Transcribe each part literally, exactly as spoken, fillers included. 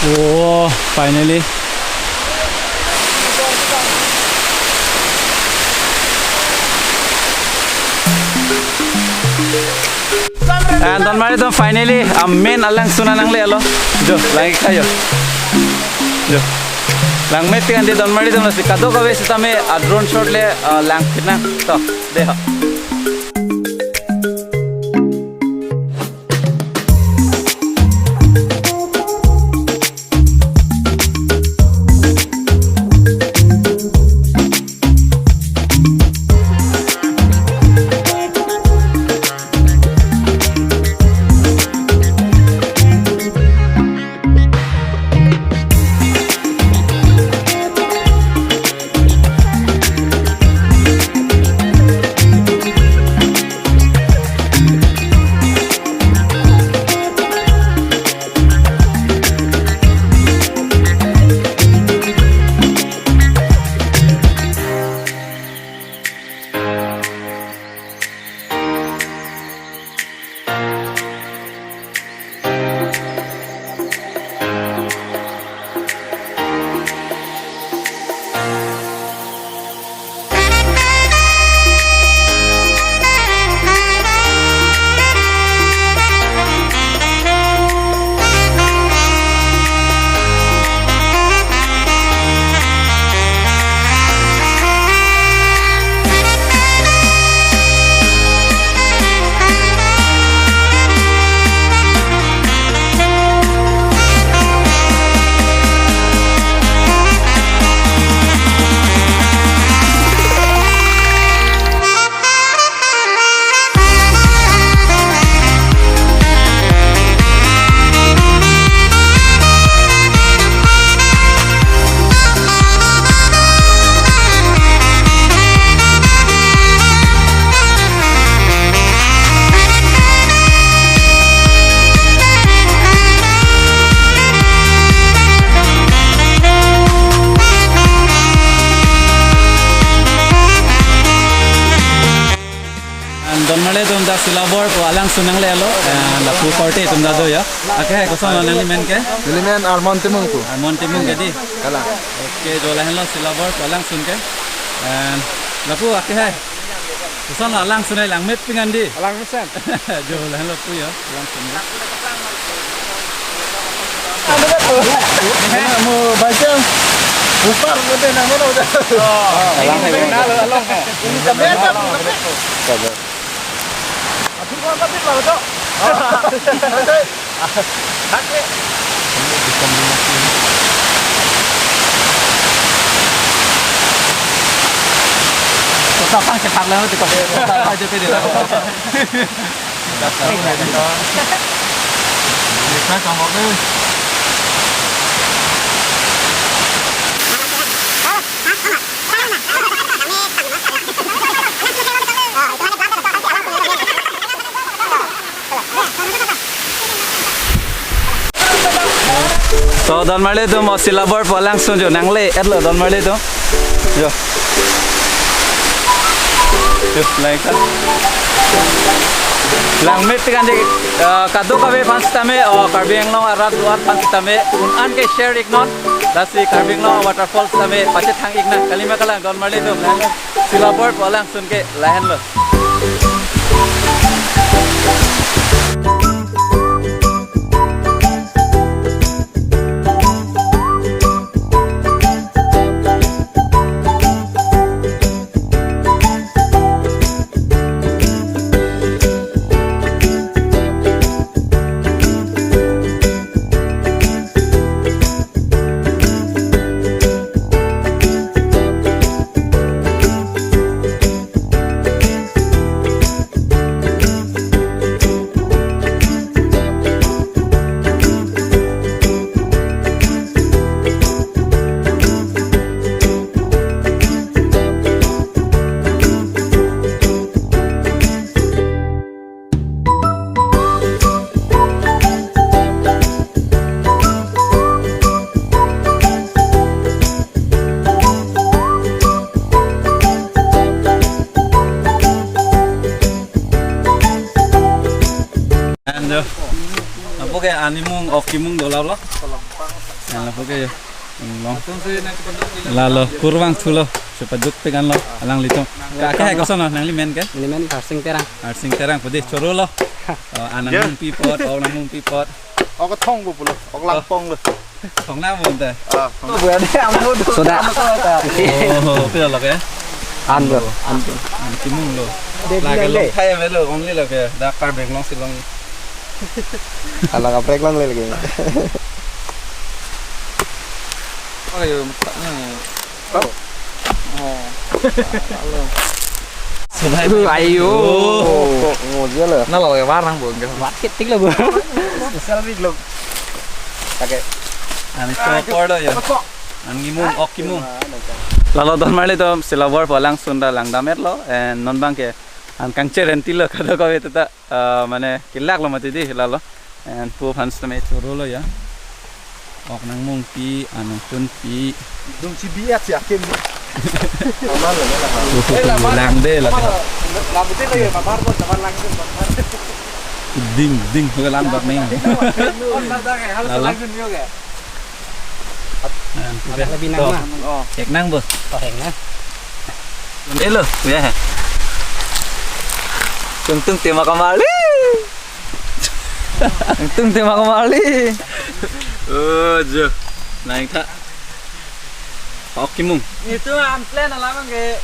Oh, finally. And Donmari atum finally, a main alangsun an nanglelo. Jo, lang-ik tha jo. Jo. Langmepik an dei Donmari atum, lasi kadokave sitame a drone shot le, uh, langpik nang. To, dei ho. And Donmari atum dak Silabor pu alangsun nanglelo, and lapu korte atum ta do ya. Ake hai, kosonlo nangli men ke? Neli men Armon Timung pu. Armon Timung ke dei. Kalang. Okay, jo lahenlo Silabor pu alangsun ke. And lapu ake hai. Kosonlo alangsun hai, langmepik an dei. Alang mesen. Jo lahenlo pu ya, alangsun dei. Mo bajang. Upar ko dei nang mana udah. Alang hai. Ini kamera kan? Sabar. Aduh, kok tapi kalau tu. Hake. Kita pang cepat lah, kita. Aja tu dia. So, Donmari atum, o Silabor pu alangsun jo nangle-etlo Donmari atum. Jo. Jo, like that. Langmepik an dei, uh, kadokave aphan sitame, o Karbi Anglong arat do-an aphan sitame, un-an ke share iknon, lasi Karbi Anglong waterfall sitame pachethang iknang, kalima kalang Donmari atum, lahenlo. Silabor pu alangsun ke lahenlo. And, uh, apo ke animung of kimung dola lo. Yang lapu ke yo. Inglong. Lalo kurvangthulo. Chepaduk pekan lo. Alanglitum. Kake hai koson lo, nanglimen ke? Nelimen Harsing Terang. Harsing Terang, pudi chorolo. Oh, anang mungpi apot, oh, nang mungpi apot. Ok thong bo pulo, ok langpong lo. Thong na bo ante. Ah, thong. Sudah. Oh, pila lo ke? An lo, an lo. An kimung lo. Lake long thai me lo, only lo ke. Dak Karbi Anglong si long. Ala kaprek longle lagi. Oh, yo, mukanya. Oh. Halo. Ayo. Oh, oh, dia lah. Na lo ke warnang bo, enggak. Mat ketik lo bo. Spesial big lo. Pakai. Ani to por do ya. An kimung, ok kimung. Lalo don marli to silabor po alangsun ta langdam-et lo, and non bang ke an kangcher enti lo kadokave ta. Ah, mane kelak lo mati di lalo. And pu aphan sitame chorolo ya. Ok nang mungpi, anang tunpi. Dung si biat si akim. Aman lo, aman lo. Tuh, tuh, tuh, langde la. Labutin lagi, babar pon, babar langsun, babar. Ding, ding, ke lang bak ning. Lalo. Langsun yo ke. Nah, ada lebih nang. Oh. Ek nang, Bos. Oh, ek nang. Elo, ya. Tung tung tema kemali. Tung tema kemali. Oh, jo. Naik tak? Ok kimung. Itu am plan alam ke.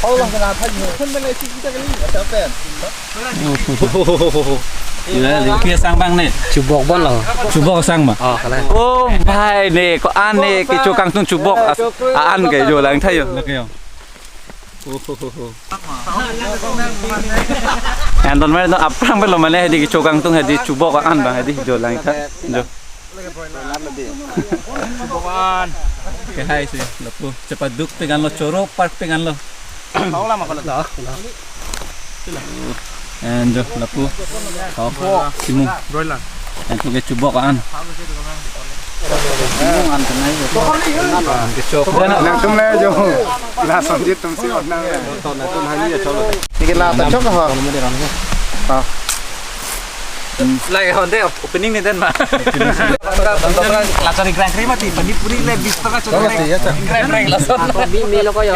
Allah kena apa ni? Kan mana sih kita kali? Ada apa? Ya, kopi asang bang ne. Chubok bon lo. Chubok asang ma. Oh, kalang. Oh, bhai ne, ko-an ne, kecho kangtung chubok as-, an ke jo lang thayo. Lake yo. Anton mane to aphrang pelo mane hedi kecho kangtung hedi chubok an bang hedi jo lang tha. Jo. Chubok an. Ke hai si, lapu. Chepaduk pekan lo, choro park pekan lo. Tahu lama kalau tahu. And jo lapu. Kok kimung. Broiler. And tu ke chubok an. Kimung an tenai. Ke chok. Nangtum le jo. Lason ji tum si on nang. Ni ke la ta chok ho. Ah. Lake honde opening ni den ma. Lason Grand Prix mati, pani puri le bis taka chok. Grand Prix lason. Bi melo ko yo.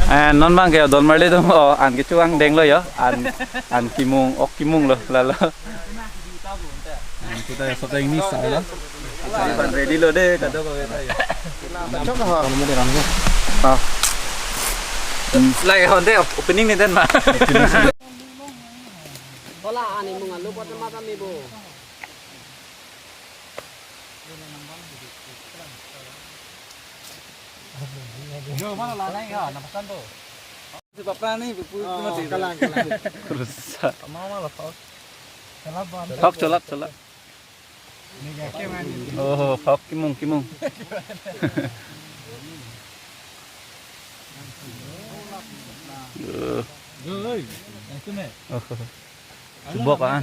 Eh, non bang ke don marli tum, oh, an kecho angdeng lo yo. An, an kimung, ok kimung lo, lalo. An kita ya, sota ini salah. Ipan ready lo de, kadokave ta ya. Chok ha. Ah. Lake honde opening ni den ma. Hola ani mung alu pot mata mi bo. Jo, mana la nai ha, na pesan tu. Si bapra ni, bu, bu, ah, mati. Kalang, kalang. Rusak. Mama la, Pak. Salah ban. Pak, cholap, cholap. Ni ga ke mani. Oh, Pak, kimung, kimung. Eh. Jo, oi. Itu me. Oh. Chubok an.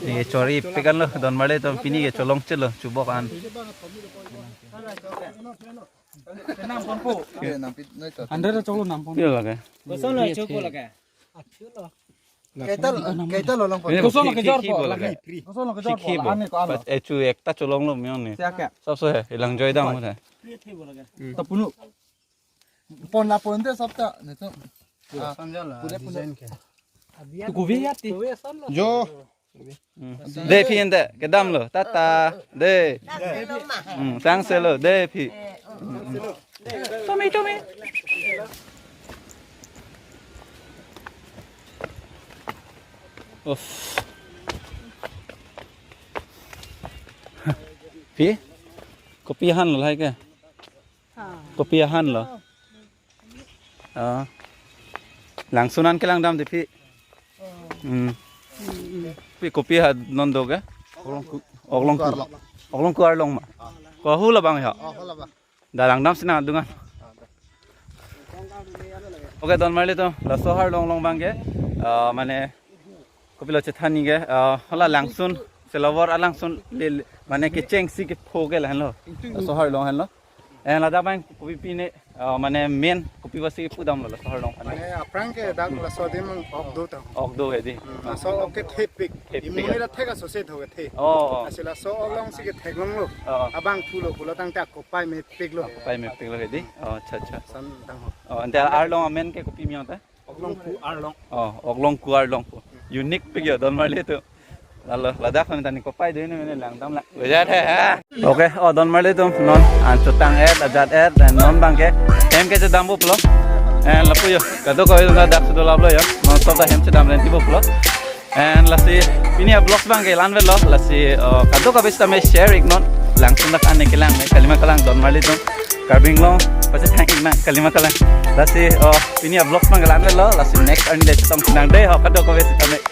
Ni chori pekan lo, don marli to pini ke cholong chelo, chubok an. Hundred choklo nam pon. Pila lake? Koson lo choklo lake? Kaita, kaita lo lang pon. Koson lo kejor po lake? Koson lo kejor po. Ani ko alo. Eh, chu ekta cholong lo mion ni. Siya kya? Sabse hai, ilang joi dam hai. Tapunu. Pon la pon de sabta netum. Ah, sanjal la, pure pure. Design ke. Tu kuvi ya ti. Jo. Hmm. De phi ente, kedam lo, tata, de. Hmm, sang se lo, de phi. Tumi, tumi. Uff. Phi? Kopi han lo lahai ke? Ha. Kopi ahan lo. Oh. Langsun an kelang dam de phi. Oh. Hmm. Hmm, hmm. Phi kopi ha non do ke? Oklong ku-, oklong ku-, oklong ku arlong ma. Ko hu labang ya? Oh, hu labang. Da lang dam sina dungan. Okay, don marli to. Laso arlong long bang ke. Ah, mane kopilo chethan ni ke, ah, hala langsun, silabor alangsun le, mane kecheng si kepho ke lahenlo. Laso arlong henlo. Eh, ladak bang kopi pine, Ah, mane main kopi pusi pudamlo laso arlong aphan? Mane aphrang ke dak laso adim ok do tang. Ok do hedi. Hmm, laso ok ke thepik. Thepik. Imonit athek asose do kethe. Oh, oh. Lasi laso ok alongsi ketheklonglo. Oh. Abang thulo pulo tangte akopai mepiklo. Akopai mepiklo hedi. Oh, acha, acha. Lason tang ho. Oh, ante arlong amen ke kopi miyong ta? Oklongku arlong. Oh, Oklongku arlong pu. Unique pik yo, don marli atum. Lalo, ladak kami tani kopai do ini, ini langdam lang. Bejat hai, ha? Okay, oh, don marli atum, non, an chotang et, ajat et, dan non abang ke, hem kechedam buplo. And lapu yo, kadokave atum ta dak sudo laplo yo, non stop ta hem chedam renti buplo. And lasi, pini a-vlogs abang ke la-an avelo, lasi, oh, kadokave sitame share iknon, langsun dak an kelang, kalima kalang, don marli atum. Karbi Anglong, pachethang iknang, kalima kalang. Lasi, oh, pini a-vlogs abang ke la-an avelo, lasi next arni le chetong sinang dei, ho kadokave sitame.